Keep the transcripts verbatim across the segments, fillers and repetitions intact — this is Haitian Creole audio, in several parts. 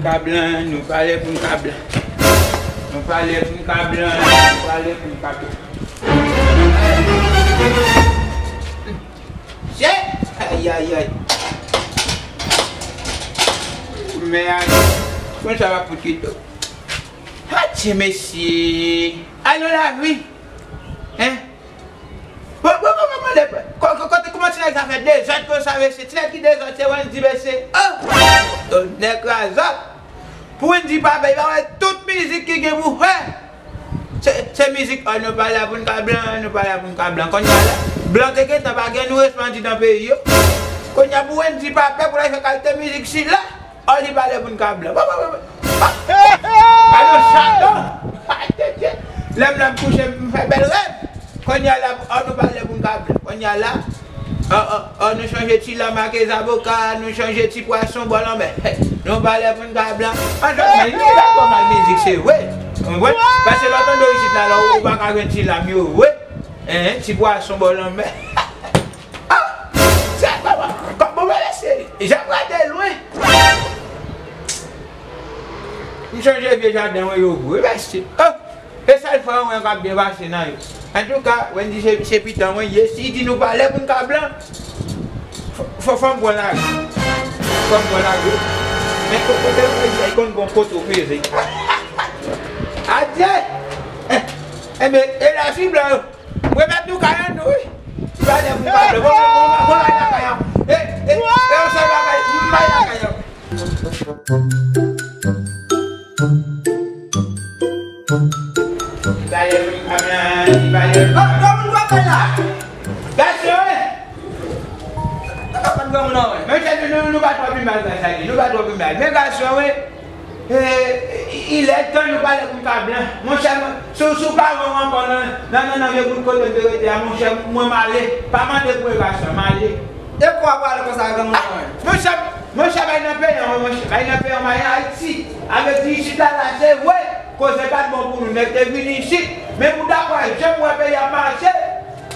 Ka blan, nou pale pou n ka blan. Nou pale pou n ka blan, nou pale pou n ka blan. Chè! Ayayay. Men, konn sa va fout kite w. Atye, mesye. Alo, lavi. Hein? Bon, bon, bon, bon, bon, lè, ko-, ko-, kote, kòman ti nèg sa fè dezòd konsa, mesye? Ti nèg ki dezòd, se Wendy, mesye. Oh! Oh, nèg razòd. Pou Wendy pa bay, pa wè tout mizik ki gen pou fè. Se, se mizik, oh, nou pa la pou n ka blan, nou pa la pou n ka blan. Kounye a la, blan te gentan pa gen nou resplandi nan peyi yo. Kounye a pou Wendy pa pè pou l al fè kalite mizik sila. Oh, li pale pou n ka blan. Bon, bon, bon, bon. Alò, chaton. Lè m nan kouche, m fè bèl rèv. Kounye a la, oh, nou pale pou n ka blan. Kounye a la, oh, oh, oh, nou chanje ti lam ake zaboka, nou chanje ti pwason bò lanmè. Nou pale pou n ka blan. An fèt, men, li pa twò mal mizik, se vre. Ou konprann? Paske lè w tande isit la, la, ou pa ka jwenn ti lam yo vre. Hein, ti pwason bò lanmè. Ah! Sa papa, kòm bon, mesye, jan m gade lwen. M sonje vye jaden mwen yo vre, mesye. Oh! E sèl fwa mwen k ap byen pase nan yo. Antouka, Wendy se, se pitan mwen ye. Si di nou pale pou n ka blan, fò, fò, fò m pran lari. Fò m pran lari. Men ko-, kote mwen, li konn gon kote w peze. Adye! Eh, eh, men, e la fi blan yo. Mwen mèt nou kayann nou, wi. Ti bagay pou m pa blan. Bon, bon, bon, bon, bay lakay an. E, e, e, yon sèl bagay, m bay lakay an. Ti bagay pou m pa blan, ti bagay. Bon, bon, moun pa blan la. Gason, wi. Sa ka fè granmoun an, wi. Men, chèf, nou, nou pa twò pi mal, gason, nou pa twò pi mal. Men, gason, wi. E, i, i lè tan nou pale pou n ka blan. Monchè, mwen, si, si w pa wè m ankò nan, nan, nan, nan vye bout kote m te rete a, monchè, mwen m ale. Pa mande pou evansyon, m ale. E kwa w pale konsa, granmoun mwen? Monchè, monchè, bay nan peyi an, monchè, bay nan peyi an, bay nan Ayiti. Avè di isit la, la, se vre. Koze pa t bon pou nou, nèg te vini isit. Men pou daprè jan m wè peyi a ap mache,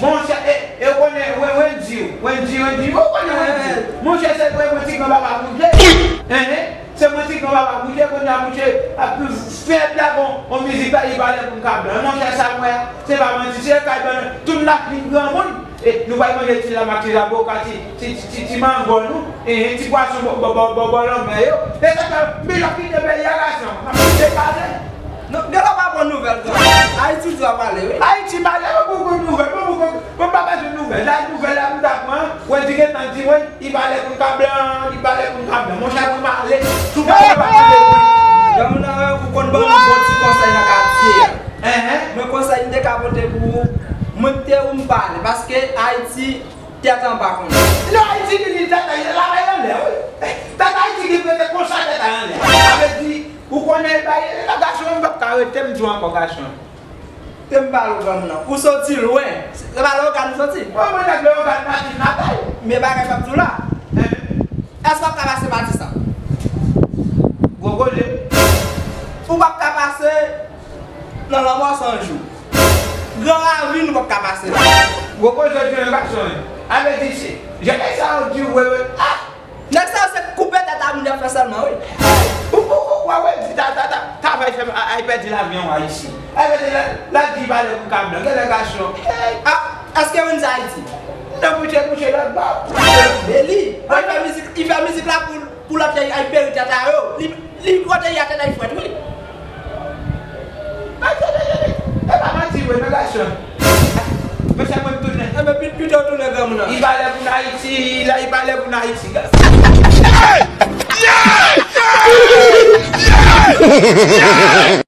monchè, e, e w konnen Wen-, Wendy, Wendy, Wendy, ou konnen Wendy? Monchè, se vre, mwen ti granpapa bouje. Enhen. Se mwen ti granpapa bouje, kounye a bouje ap fè ap lage yon, yon mizik la, li pale pou n ka blan. Monchè, sa m wè a, se pa manti, se kay ban tout n ap vin granmoun. E nou pral manje ti lam ak ti zaboka, ti, ti, ti, ti, ti mango nou, e, e ti pwason bò, bò, bò, bò, bò lanmè yo. E sa fè, m bezwen kite peyi a, gason. M ap kite pale. Non, gen lè pa bon nouvèl, granmoun. Ayiti di w ap ale, wi. Ayiti m ale, mwen pou, pou nouvèl, mwen pou, pou, mwen pa bezwen nouvèl. La nouvèl la, m ta pran, Wendy gentan di mwen, li pale pou n ka blan, li pale pou n ka blan. Monchè, mwen m ale, si w pa blan, pa mande pou li. Granmoun nan, ou konn ban nou bon ti konsèy nan katye a. Enhen. Mwen konsèy m te ka pote pou ou, mwen te ou m pale, paske Ayiti, tèt anba konsa. Non, Ayiti ki di tèt anlè, la bay anlè, wi. Tèt Ayiti ki prete konsa tèt anlè. Sa vle di, ou konnen, bay, la gason, m p ap ka rete, m di w ankò gason. Te m pale w granmoun nan. Ou soti lwen. Se pa Leyogàn ou soti? Mwen, mwen nèg Leyogàn, Matis natal. Men bagay m ap di w la. Enhen. Èske w ap ka pase Matis la? Gwo koze. Ou p ap ka pase nan lanmò san jou. Gran ravin ou p ap ka pase la. Gwo koze, jwenn gason. A vle di, se, jan nèg sa yo di, wi, wi. Ah! Nèg sa yo se koupe tèt a moun y ap fè sèlman, wi. Ou, ou, ou, wè, wè, ta, ta, ta, ta fè fè, ay, pèdi lavi an, Ayiti. Ay, pèdi la, la di pale pou ka blan, gen lè gason. Hey! Ah, èske Wendy Ayiti? Non, mouche, mouche, lòt bò. E li, li fè mizik, li fè mizik la pou, pou lòt ay, ay peri tèt a yo. Li, li kote y a tèt ay fwèt, wi. Ay, tande, tande. E pa manti vre, non, gason. Monchè, mwen m tounen. Enben, pit-, pito w tounen, granmoun nan. Li pale pou n Ayiti, la, li pale pou n Ayiti. Hey! Yeah! Yeah! Yeah! Yeah!